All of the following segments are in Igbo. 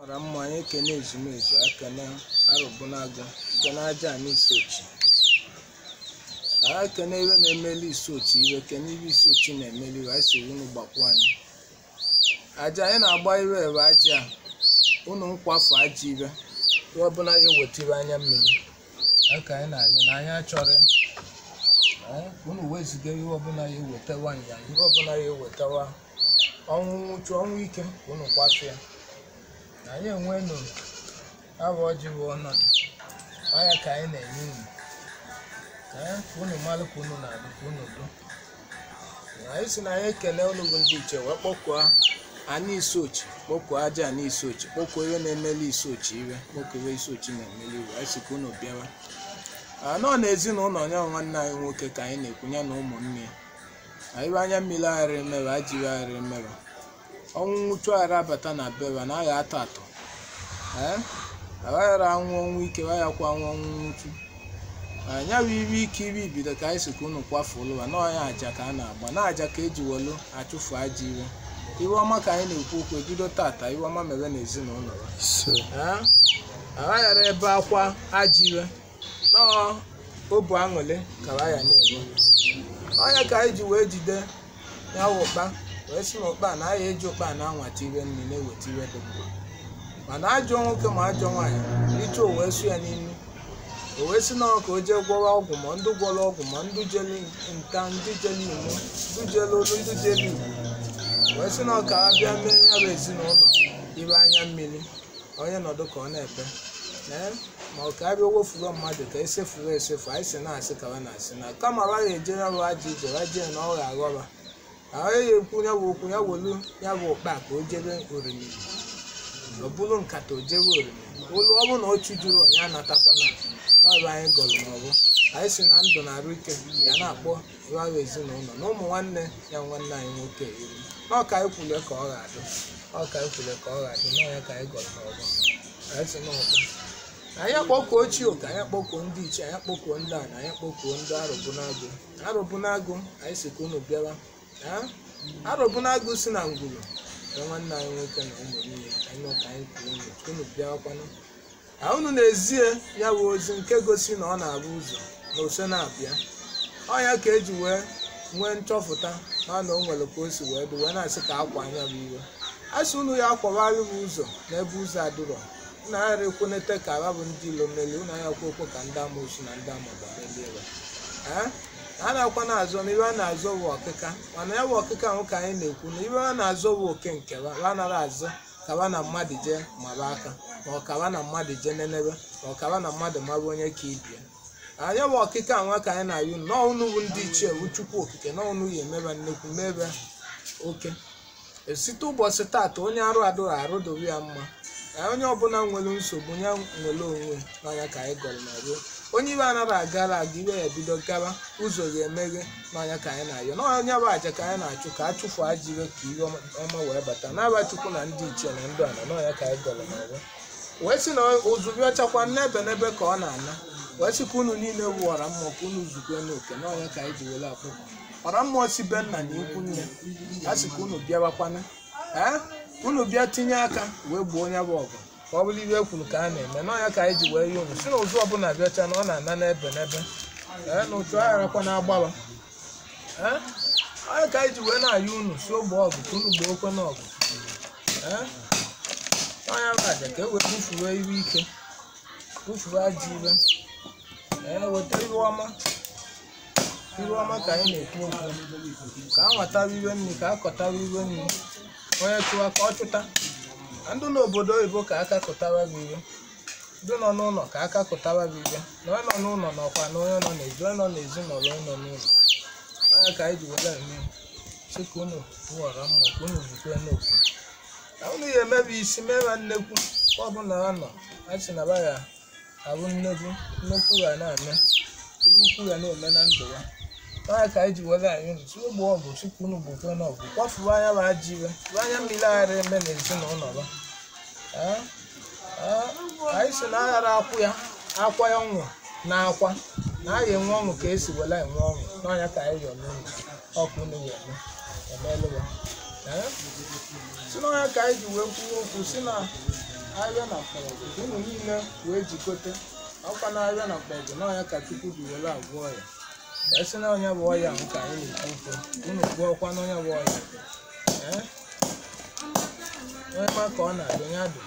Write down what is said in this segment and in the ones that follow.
Ọra mma anyị ekene ezumezu ekene arụbụnagụ ekene aja na isochi anyị ekene iwe na-emeli isochi iwe kene iwe isochi na-emeli iwe anyị siri unu gbakwa anyị aja anyị na-agba iwe ewe aja unu nkwafu aja iwe ihe ọbụla ya eweta iwe anya mmiri aka anyị na-arịọ na anyị achọrọ ya. Ka unu wezuga ihe ọbụla ya ewetawa nya ihe ọbụla ya ewetawa ọnwụ nwụchu ọnwụ ike ka unu kwafu ya na anyị enwenụ abụ ọjị bụ ọnọdụ ọya ka anyị na-enye unu ka unu malụ ka unu na-adụ ka unu dụ anyị si na anyị ekele unu bụ ndị iche wee kpọkuo anyị isochi kpọkuo aja anyị isochi kpọkuo ihe na-emeli isochi iwe kpọkuo ihe isochi na-emeli iwe anyị si ka unu bịawa anọ na ezinụlọ ya nwanne anyị nwoke ka anyị na-ekwu ya na ụmụnne ya anyị anya mmiri aghara emewe ajiri aghara emewe ọnwụ nwụchu aghara abata na bewa na agha atọ atọ ee aghara anwụ ọnwụ ike aghakwa anwụ ọnwụ nwụchu anya bụ iwe ike iwe ibido ka anyị si ka unu kwafu ụlụwa na ọnya aja ka a na-agba na aja ka eji welu achụfu aja iwe iwe ọma ka anyị na-ekwu okwu ebido tata iwe ọma mere na ezinụlọ ya aghaghara ebe akwa aja iwe nọọ obu aṅụrị ka ya na-enwe ọnya ka anyị ji wee jide ya wụ ụkpa wee sị na ụkpa na aya eji ụkpa na anwata iwe nri na-eweta iwe dị mma mana ajọ nwoke ma ajọ nwaanyị richa o wee sụ ya n'imi o wee sị na ọ ka o jee gwọwa ọgwụ ma ndị gwọrọ ọgwụ ma ndị jelu nta ndị jelu imo ndị jelu olu ndị jelu igbo wee sị na ọ ka ha bịa mee ya bụ ezinụlọ ibe anya mmiri onye nọdụ ka ọ na-ebe ee ma ọ ka abịa wofuru mmadụ ka esefuru esefu anyị si na-asị ka ha na-asị na kama ha ga-eje ya bụ ajọ ije ha jee na ọ ga-aghọba ahụ ya ekwu ya bụ okwu ya welu ya bụ ụkpa ka o jebe orimiri ọ bụrụ nkata o jebe orimiri olu ọ bụ na ochu juru onye anatakwana n'ọbụ anyị gọrọ n'ọbụ anyị si na ndụ na arụ ike ya na-akpọ ịwarụ ezinụlọ na ụmụ nwanne ya nwanne anyị nwoke iru n'ọka anyị kwule ka ọ ga-adụ ọka anyị kwule ka ọ ga-adụ n'ọnya ka anyị gọrọ n'ọbụ anyị si n'ọkpọ anyị akpọkuo ochie oke anyị akpọkuo ndị ichie anyị akpọkuo ndị ana anyị akpọkuo ndị arụbụnagụ arụbụnagụ anyị si ka unu bịawa arụbụnagụ si na ngwuru na nwanne anyị nwoke na ụmụnne ya anyị nọ ka anyị kwuo unu ka unu bịawakwanụ na unu na-ezie ya bụ ozi nke gosi na ọ na-abụ ụzọ na ose na-abịa ọnya ka eji wee nwee nchọpụta ma na o nwere ka o si wee dị wee na-asị ka akwa anya bụ iwe a sị unu ya akwawara bụ ụzọ n'ebe ụzọ adịrọ unu aghara ekwenete ka aba bụ ndị ilo melie unu anya kwe okwe ka ndị amoosu na ndị amagba melie ya a na-akwa na-azọ na iwe a na-azọ bụ ọkịka mana ya bụ ọkịka ahụ ka anyị na-ekwu na iwe a na-azọ bụ oke nke ba nara azọ kaba na mmadụ jee maba aka ma ọkaba na mmadụ jee nenebe ma ọkaba na mmadụ maba onye ka ibie anya bụ ọkịka anwa ka anyị na-ayụ nọọ unu bụ ndị ichie bụ chukwu okike nọọ unu ya emebe nnekwu mebe oke site ụbọchị taata onye arụ adụrụ arụ dobe ya mma na onye ọbụla nwere nsogbu ya nwere onwe n'anya ka anyị gọrọ na ruo onye iwe anaghị agara aga iwe ya ebido gaba ụzọ ga-emeghe n'anya ka anyị na-ayọ n'anya bụ aja ka anyị na-achụ ka a chụfuo ajọ iwe ka iwe ọma wee bata n'aba chukwu na ndị ichie na ndụ ala n'ọnya ka anyị gọrọ na ruo wee sị na ụzụ bịachakwa n'ebe n'ebe ka ọ na-ana wee sị ka unu niile bụ ọra mmụọ ka unu zukwe n'oke n'ọnya ka anyị ji were akpụkpọ ọra mmụọ si be nna na ikwu nne a sị ka unu bịawakwana ee unu bịa tinye aka wee gbuo onye bụ ọgụ ka ọ bụrụ iwe ekwuru ka a na-eme n'ọnya ka anyị ji wee yi unu si na ụzụ ọbụla bịacha na ọ na-ana n'ebe n'ebe ee na ụtụ agharakwa na-agbawa ee ọnya ka anyị ji wee na-ayị unu si ogbe ọgụ ka unu gboo okwe n'ọgụ ee ọnya bụ aja ka e wee bufuwe iwe ike bufuwe ajọ iwe ee weta iwe ọma iwe ọma ka anyị na-ekwu okwu ka a nwatara iwe nri ka a kọtara iwe nri onye chụwa ka ọ chụta na ndị n'obodo oyibo ka aka kụtara bụ iwe ndị nọ n'ụlọ ka aka kụtara bụ iwe na onye nọ n'ụlọ nọkwa na onye nọ n'ezi onye nọ n'ezi nọrọ onye nọ n'ụlọ onye ka anyị ji were eme sị ka unu wụọrọ mmụọ ka unu zukwe n'okwu na unu ya emebi isi mewa nnekwu ọ bụla ha nọ a sị na baya abụ nnekwu nnekwu ga na-eme ihe ukwu ga na-eme na ndụ ya onye ka anyị ji were anyị unu si ogbe ọgụ si ka unu gbukwe n'ọgụ kwafuo anya bụ ajọ iwe anya mmiri aghara eme n'ezinụlọ ba anyị si na aghara akwụ ya akwa ya ọnwụ na akwa na agha enwe ọṅụ ka esi were enwe ọṅụ n'ọnya ka anyị yọ n'ụlọ ọkụ unu ya eme emelụ ya si n'ọnya ka anyị ji wee kwuo okwu si na Ahịa na mkpọrọgwụ ka unu niile wee jikọta. Ọkwa na ahịa na mkpọrọgwụ na ọnya ka Chukwu ji were agwọ ọya. Wee sị na ọnya bụ ọya ahụ ka anyị na-ekwu okwu. Unu gwọọkwa n'ọnya bụ ọya. Ee? Onye ma ka ọ na-adụ ya dụ.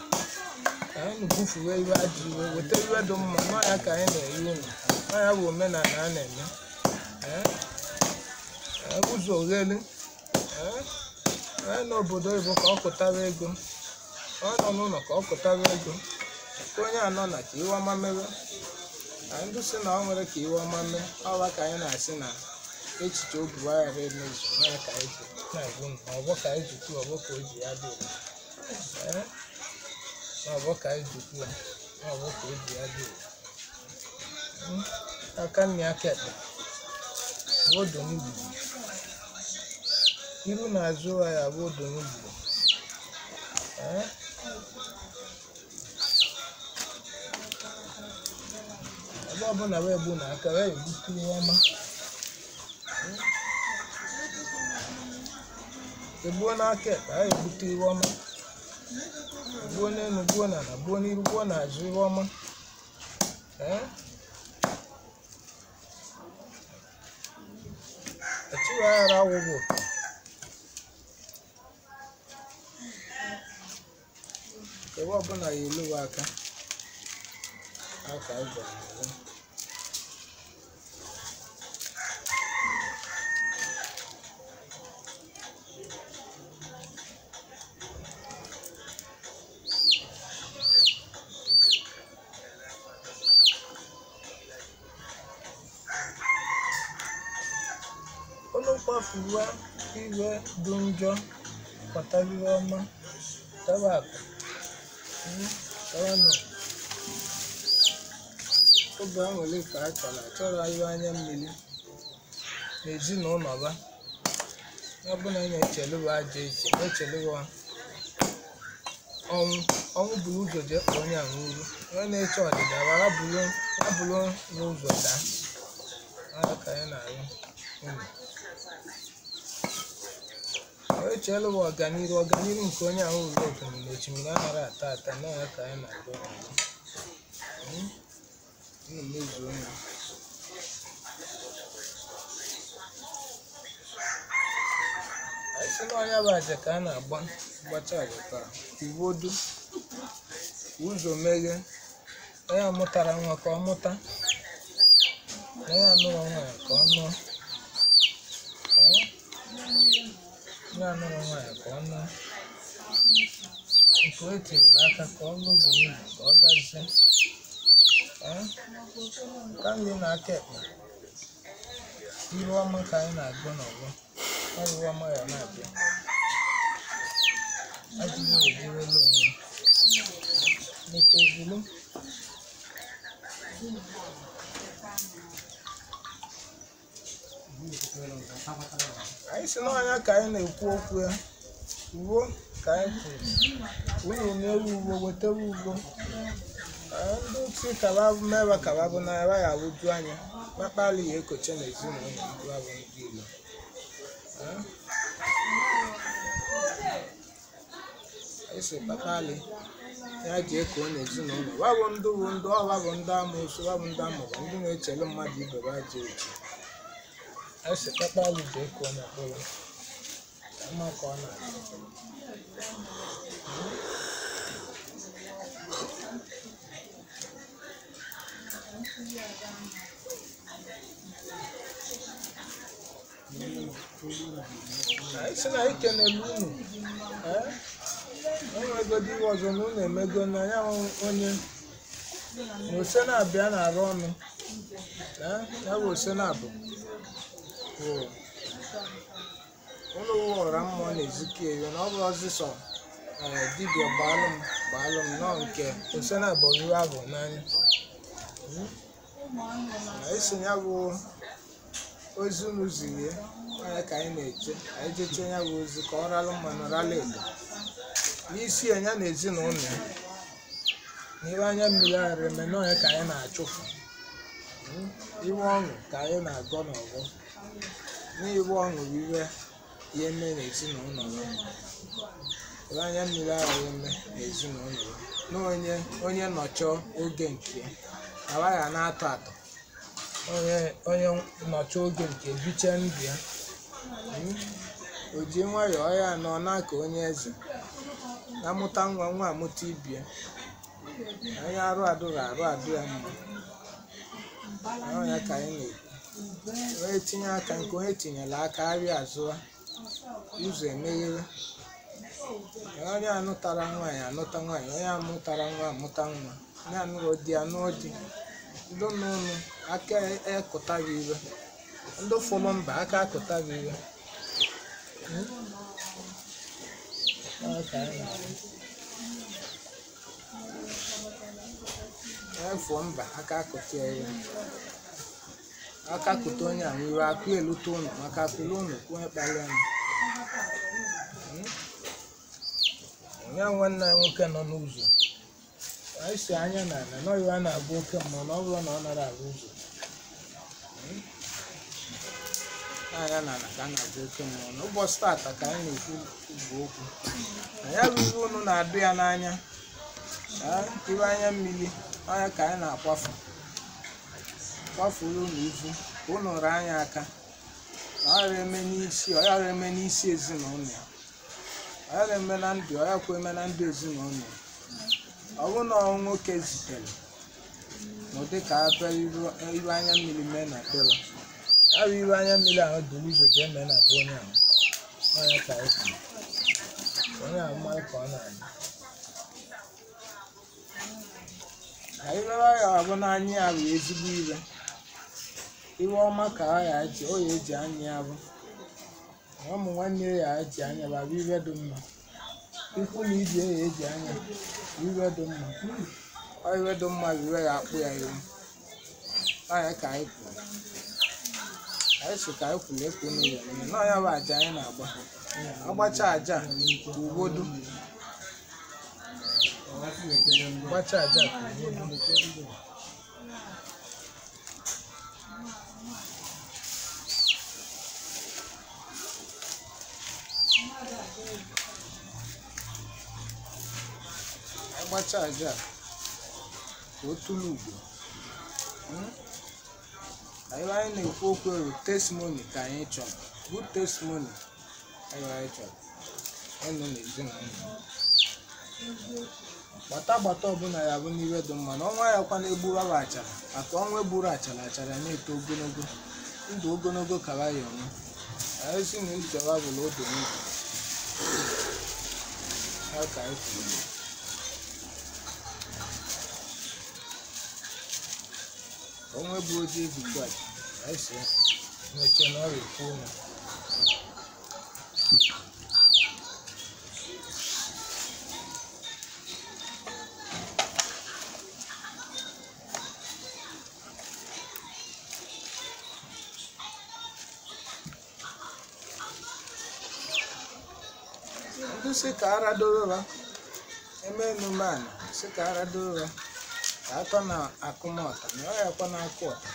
Ka anyị bufuwe iwe ajọ iwe, weta iwe dị mma n'ọnya ka anyị na-eyi unu. Ọnya bụ omenala a na-eme. Ee? Ụzọ oghelu. Ee? Onye n'obodo oyibo ka ọ kụtara ego. Ọ nọ n'ụlọ ka ọ kụtara ego. Ka onye anọ na ka iwe ọma mewe. Anyị ndị sị na ọ nwere ka iwe ọma mee, ọwa ka anyị na-asị na echiche obi ghara emezu n'ọnya ka anyị ji na-agwa unu. Ọgbọ ka anyị ji kwuo, ọgbọ ka o ji ya dị ire. Ee? Ọgbọ ka anyị ji kwuo, ọgbọ ka o ji ya dị ire. Aka nri aka ekpe, bụ odo n'igbu. Iru na azụ ya bụ odo n'igbu. Ee? Ebe ọbụla wee gbu na aka wee egbute ihe ọma. Egbuo n'aka ekpe, a egbute ihe ọma. Gbuo n'elu, gbuo n'ala, gbuo n'iru, gbuo n'azụ ihe ọma. Ee? Echighị aghara awụghị ụtọ. Ebe ọbụla ya eluwe aka, aka anyị gwara ya. Unu kwafuwa iwe dị njọ, kpatara ihe ọma, taba akụ, tabanụ. Oge aṅụrị ka a chọrọ, achọrọ iwe anya mmiri n'ezinụlọ ba. Ọ bụ na anyị na-echelewa ajọ echiche, na-echelewa ọnwụ. Ọnwụ buru ụzọ jee kpọọ onye a n'uru. Onye na-eche ọdịda ya buru n'ụzọ daa. Ọ ka anyị na-arụ unu. Onye chelewa ọganiru, ọganiru nke onye ahụ ruru osimiri na osimiri anaghị ata ata, na ya ka anyị na-agụ ọnụ. Unu mezuo ya. Anyị sị na ọnya bụ aja ka a na-agba, gbacha aja ka uwodu, ụzọ meghe. Onye amụtara nwa ka ọ mụta, onye anụrụ nwaanyị ka ọ nụọ. Ee? Onye anụrụ nwaanyị ka ọ nụọ. Nke o tinyere aka ka ọ lụrụ nwunye ka ọ gazie. Ee? Ka nri na aka ekpe, iru ọma ka anyị na-agụ n'ọgbọ. Ọ iru ọma ya na-abịa. Ajụghị ejirela onwe. Meke ezulu. Anyị si n'ọnya ka anyị na-ekwu okwu ya. Uwe ka anyị kwuru. Unu na-ewu uwe, wetawa uwe. Ndị si kaba mewa kaba bụ na ya ya awụju anya. Kpakpali ya ekoche n'ezinụlọ ndị abụ ndị ilo. Anyị si kpakpali ya ji eko n'ezinụlọ. Wabụ ndị bụ ndị ọwa bụ ndị amoosu, wabụ ndị amụba, ndị na-echele mmadụ ibe ba ji eche. Anyị si kpakpali ji eko n'okpuru. Ama ka ọ na-adị. Anyị sị na anyị kenelu unu. Ee? Enwegodi ihe ọzọ na unu emego na ya onye na ose na-abịa na-arụ ọnụ. Ee? Ya bụ ose na-abụ. Ụlọ ụwa ọra mmụọ na-ezike ewe na ọ bụ ọzịsọ dibịa gbaalụ m nọ nke ose na-abụ iwe abụ n'anya. Na isi ya bụ ozi unu ziri ya, onye ka anyị na-eche, anyị jeche ya bụ ozi ka ọ ralụ mmanụ ralụ edo. N'isi ya ya na ezinụlọ ya, na iwe anya mmiri aghara eme na onye ka anyị na-achụfu. Iwe ọṅụ ka anyị na-agọ n'ọgbọ. N'iwe ọṅụ bụ iwe ya eme n'ezinụlọ ya. Iwe anya mmiri aghara eme n'ezinụlọ ya. Na onye nọchọ oge nke ya ya na-atọ atọ, onye nọchọ oge nke biche ndụ ya, o ji nwayọọ ya nọ n'aka onye eze na-amụta nwa nwa amụta ibie. Onye arụ adụrụ arụ adụ ya mma. Ya ka anyị na-ekwu, onye tinye aka nke onye tinyere aka arịa azụwa ụzọ emeghere. Onye anụtara nwaanyị anụta nwaanyị, onye amụtara nwa amụta nwa, onye anụrụ di anụọ di. Ndị n'ụnụ aka ekụtaghị iwe, ndị fụrụ mba aka akụtaghị iwe. Efọ mba aka akụta ya iwe, aka kụta onye ahụ iwe, akụ elute ụnụ maka akụrụ ụnụ kwuo kpalịa m. Onye nwanne anyị nwoke nọ n'ụzọ, anyị si anya n'ala nọghị a na-agba oke mmụọ na ọ bụrụ na ọ nara ahụ ụzọ. Anya n'ala ka a na-agba oke mmụọ. N'ụbọchị tata ka anyị na-ekwu bụ okwu na ya bụ ihe unu na-adụ ya n'anya, iwe anya mmiri anya ka anyị na-akwafu kwafuru unu ivu ka unu ree anya aka na ọ ghara eme n'isi, ọ ghara eme n'isi ezinụlọ ya, ọ ghara eme na ndụ, ọ ghakwa eme na ndụ ezinụlọ ya. Ọ bụrụ na ọ nwoke zitere n'ụdị ka abịa iwe anya mmiri mee na bero, ya bụ iwe anya mmiri ahụ duru ụzọ jee mee na be onye ahụ. Onye ka anyị kwuru onye ahụ mmadụ ka ọ na-adị na iwe ya abụ n'anya ya bụ ezigbo iwe, iwe ọma ka ọ ya eji o ya eji anya ya bụ ụmụ nwanne ya eji anya bụ iwe dị mma, ikwu na ibe ya eji anya iwe dị mma, ọ iwe dị mma bụ iwe ya akpụ ya iwe. Anya ka anyị kwuru, anyị si ka anyị kwuru ekwu n'ụlọ na ya bụ aja anyị na-agba, agbacha aja ka ugodu, gbacha aja ka ugodu. Agbacha aja ka o tụrụ ugo. Anyị na-ekwu okwu eru testimony ka anyị chọrọ, good testimony anyị chọrọ ịnụ n'ezinụlọ. Gbata gbata ọbụla ya bụ n'iwe dị mma na ọnwa ya kwa na-egburu awa achara, maka ọnwa egburu achara achara na-eto ogologo ndụ ogologo kara ya onwe anyị si na ijewa bụla odo n'oge ya ka anyị kwuru. Onwe bụ oji ejikwa aja anyị si mechie na ọrịa ekwu ụlọ. Ndị sị ka aradoro ha eme emume ana sị ka aradoro ha ka atọ na akụmọta na ọ ya kwa na akụ ọta.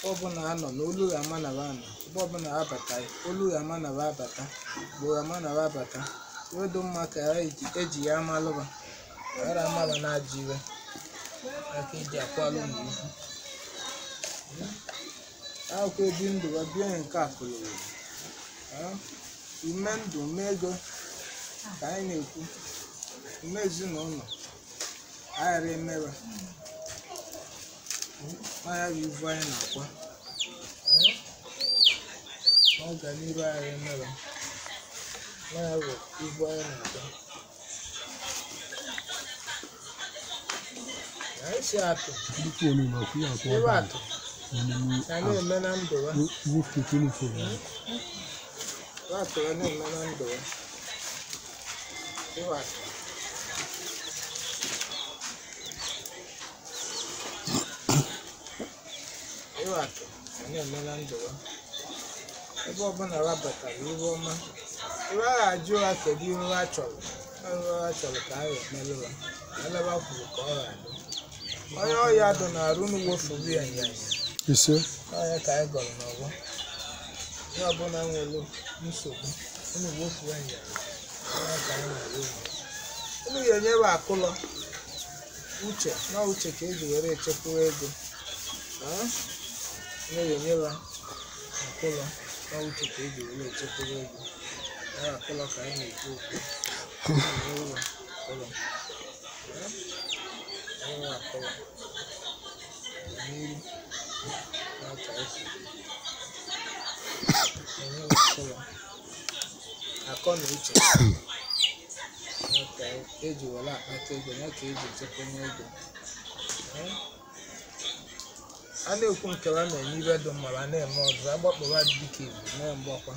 Ọbụna anọ n'olu ya ama na ba anọ, ebe ọbụla abata olu ya ama na ba abata, gboo ya ama na ba abata. Iwe dị mma ka eji ya amalụba ara amaba na ajọ iwe aka eji akwalụ na ihu akwụkwọ ebi ndụ wa bie nke akụlụ ume ndụ ume ego ka anyị na-ekwu, ume ezinụlọ aghara emewe anya bụ ivu anyị na-akwa n'ọganiru aghara emewe anya bụ ivu anyị na-akwa. Anyị si atụ iwe atụ ka na-eme na ndụ ha, iwe atụ ya na-eme na ndụ ha, iwe atụ. Iwe atụ na-eme na ndụ ha, ebe ọbụla ha batara iwe ọma, iwe agha ajụ ha kedu ihe ha chọrọ, ihe ha chọrọ ka ha emelụ ha, eleba kwuru ka ọ ga-adị. Onye ọya dị na-arụ n'ugbo furu ya nyanya ise ọya ka anyị gọrọ n'ọgbọ. Onye ọbụla nwere nsogbu unu wofuo ya nyanya, ọya ka anyị na-arụ unu. Unu ga-enyewe akụlọ uche na uche ka eji were echekwa ego. Unu ga-enyewe akụlọ na uche ka eji were echekwa ego. Akụlọ ka anyị na-ekwu okwu. Enyewe akụlọ. Enyewe akụlọ. N'iru n'aka esi. Enyewe akụlọ. Akọ na uche. Ka eji were akpata ego ya ka eji echekwa ego. A na-ekwu nke ha na-enye ibe dị mma ma na-eme ọzọ agbakpọwa dịka izu mee mgbakwa.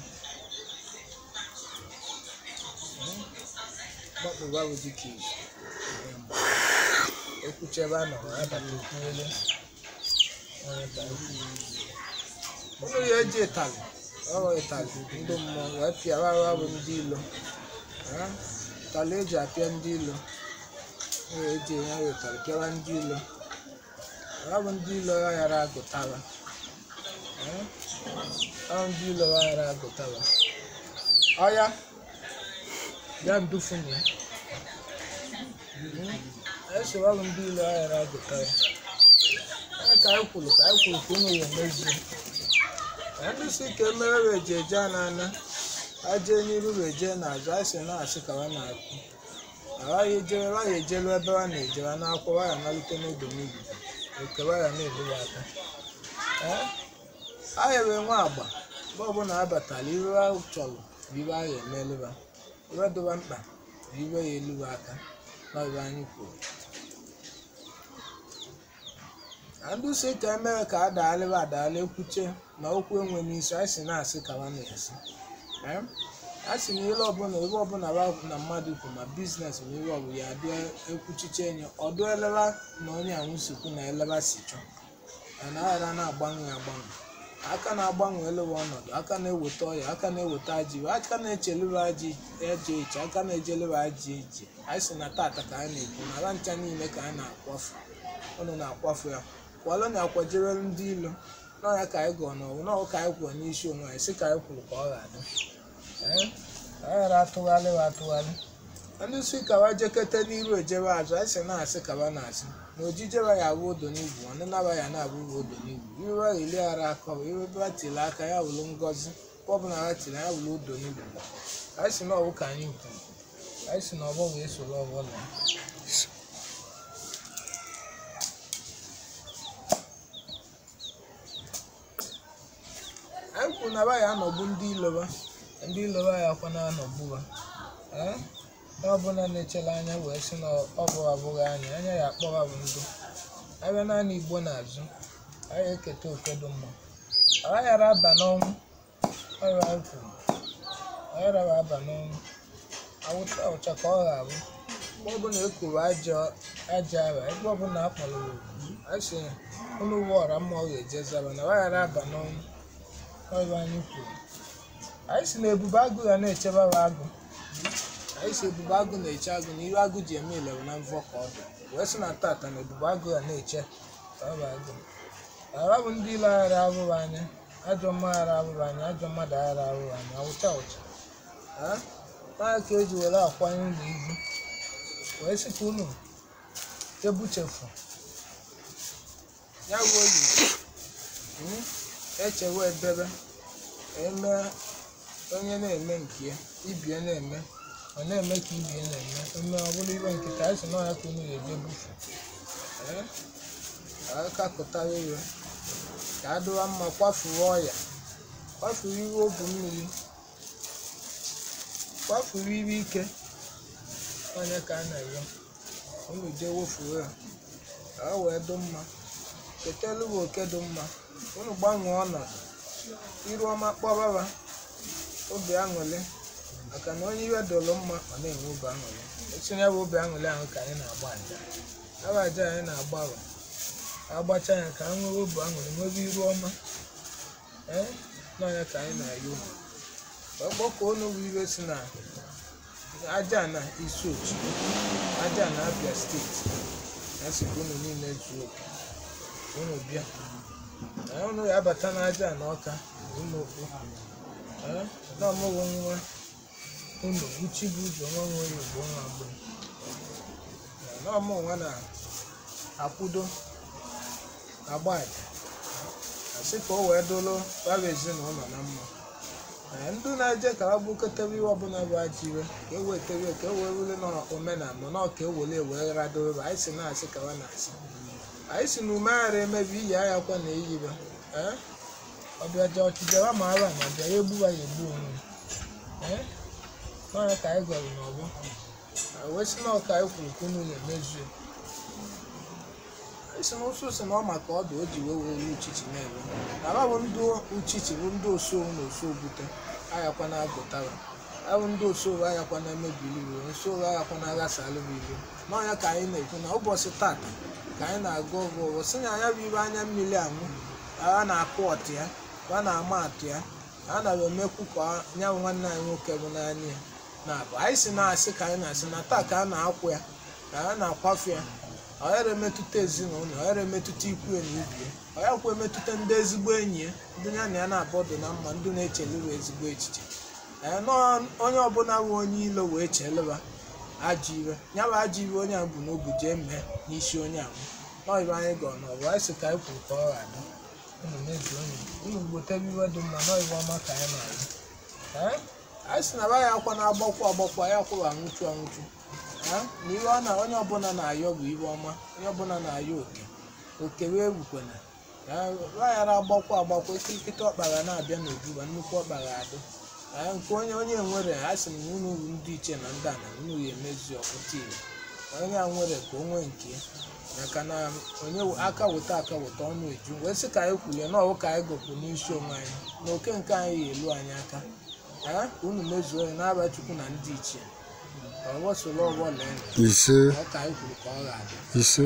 Agbakpọwa bụ dịka izu mee mgbakwa. Ekwucha ebe a nọ abata ekwuwele. Ụnụ ya eji ịtalị ọrụ ịtalị ndị mmụọ wee pịawa bụ ndị ilo. Ịtalị eji apịa ndị ilo. Eji ya ịtalị pịawa ndị ilo. Ọ bụ ndị ilo ya ghara agụtaba. Ọ ndị ilo ya ghara agụtaba. Ọya ya ndufu ya. Eso ọ bụ ndị ilo ya ghara agụtaba. Ka anyị kwuru ka unu ya emezie. Ndị si ka emere wee je eje na-ana aje n'iru wee jee n'azụ anyị si na-asị ka ha na-akwu. Aghaghị ejere wa ya ejelu ebe ha na-ejere n'akwụkwọ wa ya malite n'odo n'igwe oke wa ya na-eluwa aka. Ahịa wee nwe agba mgbe ọbụla abatala iwe ha chọrọ bụ iwe ahịa emeluwa iwe dịwa mkpa bụ iwe ya eluwa aka na iwe anyị kwuru. Ndị si ka emere ka a daalịwa adaalị ekwuche na okwu enwe n'isi anyị si na-asị ka ha na-esi. A sị na ihe ọbụla ebe ọbụla na mmadụ kwu ma biznes ma ihe ọbụla ya adị ekwuchiche enye ọdụ eleba na onye anwụsikwu na eleba si chọ mana aghara na-agbanwe agbanwe. Aka na-agbanwe elewa ọnọdụ, aka na-eweta ọya, aka na-eweta ajọ iwe, aka na-echelewe ajọ eche, aka na-ejelewe ajọ ije. Anyị sị na tata ka a na-ekwu na ala ncha niile ka a na-akwafu. Unu na-akwafu ya kwalụ na akwajere ndị ilo n'ọya ka anyị gọọ n'ọwụ n'ọwụ ka anyị kwuo n'isi onwe anyị sị ka anyị kwuru ka ọ ga-adị. Anyị ghara atụgharị atụgharị. Ndị si kawa jekete n'iru ejebe azụ anyị sị na-asị kawa na-asị na ojijebe ya abụ odo n'igwe ọnịnaba ya na-abụ odo n'igwe. Iwe ili ghara akọ iwe tiri aka ya wụrụ ngọzi ọ bụla ha tiri ya wụrụ odo n'igwe. Anyị sị na ọwụ ka anyị kwuru. Anyị sị na ọgbọ wee soro ọgbọ na anyị kwuru na ya anọgbu ndị iloba ndị iloba ya akwa na-anọgbu ha. Ọ bụla na-echela anya wee sị na ọ bụ abụghị anya anya ya akpọwa bụ ndụ. Abịa naanị Igbo n'azụ anyị eketa oke dị mma. Ọ ghara aba n'ọnwụ ọrụ anyị kwuru. Ọ ghara aba n'ọnwụ awụcha ụcha ka ọ ga-abụ. Mgbe ọbụla e kwuru ajọ ara ebe ọbụla a kpọrọ oku a sị unu wụ ọra mma ọ ga-eje zaba na ọ ghara aba n'ọnwụ ọrụ anyị kwuru. Anyị si na ebube agụ ya na-echebe agụ. Anyị si ebube agụ na-eche agụ na iwe agụ ji eme ilere na mvọ ka ọ dị. Wee sị na tata na ebube agụ ya na-eche agụ. Ara bụ ndị ilo aghara abụghị anya, ajọ mma aghara abụghị anya, ajọ mmadụ aghara abụghị anya, awụcha ụcha. N'aka ka eji were akwanye ụlọ ibu wee sị ka unu ebuchefu ya bụ oyiyi echewe edebe eme onye na-eme nke ya ibie na-eme ọ na-eme ka ibie na-eme eme ọ bụrụ ibe nkịta anyị sị na ọya ka unu ga-eje bufu. Aka kụtara iwe ka a dịwa mma kwafuru ọya kwafuru iwe obu mmiri kwafuru iwe ike onye ka a na-ere unu jee wofuru ya ka ọ wee dị mma ketelu bụ oke dị mma unu gbanwee ọnọdụ iru ọma kpọbaba obi aṅụrị maka na onye iwe dọrọ mma ọ na-enwe obi aṅụrị. Etinye bụ obi aṅụrị ahụ ka anyị na-agba aja. Aba aja anyị na-agba bụ agbacha ya ka anyị nwee obi aṅụrị nwebe iru ọma. N'ọnya ka anyị na-ayọ unu. Ọgbakọ unu bụ iwe si na aja na Isuochi aja na Abia steeti ya sị ka unu niile zuo oke unu bịa na unu ya abata na aja na Ọka unu okpu na ọmụghị nwa unu uchi bụ ụzọ nwa nwere igbo nwa agbụrụ. Na ọmụ nwa na-akwudo agba aja asị ka o wee dolo bara ezinụlọ na mma. Ndị na-eje ka ha bukọtebe iwe ọbụla bụ ajọ iwe ka e wetebe ka e wee wule n'omenala na ọ ka e wele wee radobe. Anyị si na-asị ka ha na-asị anyị si na ume aghara emebi iyi agha kwa na eyiba. Ee, ọbịa ọchịjara ma ara na ọbịa ya egbuwa ya egbu onwe ee n'ọnya ka anyị gwara n'ọgbọ wee sị na ọka anyị kwuru ka unu na-emezu. Anyị sị na ụsụ si na ọ maka ọdụ o ji wee were uchichi na-eme na bụ ndị uchichi bụ ndị osu na osu bute ayakwa na agụtara abụ ndị osu ayakwa na emebili iwe osu ayakwa na aghasalụ bụ iwe. N'ọnya ka anyị na-ekwu na ụbọchị tata ka anyị na-agụ ọgụ ọgụ sị na anya bụ ibe anya mmiri anwụ a na-akụ ọtụ ya a na-ama atụ ya a na-emekwu ka nya nwanne anyị nwoke bụ n'anya ya na-abụ. Anyị si na-asị ka anyị na-asị na taa ka a na-akwụ ya ka a na-akwafu ya ọ yara emetụta ezinụlọ, ọ yara emetụta ikwu ya na ibi ya, ọ yakwa emetụta ndị ezigbo enyi ya, ndị ya na ya na-abọdụ na mma, ndị na-echelewa ezigbo echiche. Ee, onye ọbụla bụ onye ilo wee chelewa ajọ iwe ya bụ ajọ iwe onye ahụ bụ n'obu jee mee n'isi onye ahụ nọọ ibe anyị gọrọ n'ọbụ. Anyị sị ka anyị kwuru ka ọ ga-adị unu mezuo onye unu gbotebe iwe dị mma nọọ iwe ọma ka anyị na-alụ. Ee, anyị sị na ba ya akwa na-agbakwu agbakwu anyị akwụrụ anwụchu anwụchu. Na iwe ọ na onye ọbụla na-ayọ bụ iwe ọma, onye ọbụla na-ayọ oke oke wee gbukwena aghara agbakwu agbakwu ekirikịta ọkpara na-abịa n'obuba nnukwu ọkpara adị. Nke onye onye nwere a sị na unu bụ ndị iche na ndị ana unu ya emezu ọpụta ire onye a nwere ka o nwee nke ya maka na onye aka weta aka weta ọnụ eju wee sị ka anyị kwulie na ọwụ ka anyị gọpụ n'isi onwe anyị na oke nke anyị ya elu anyị aka. Ee, ka unu mezuo ya n'aba Chukwu na ndị ichie ọgbọ soro ọgbọ lee Ise. Ọ ka anyị kwuru ka ọ ga-adị. Ise.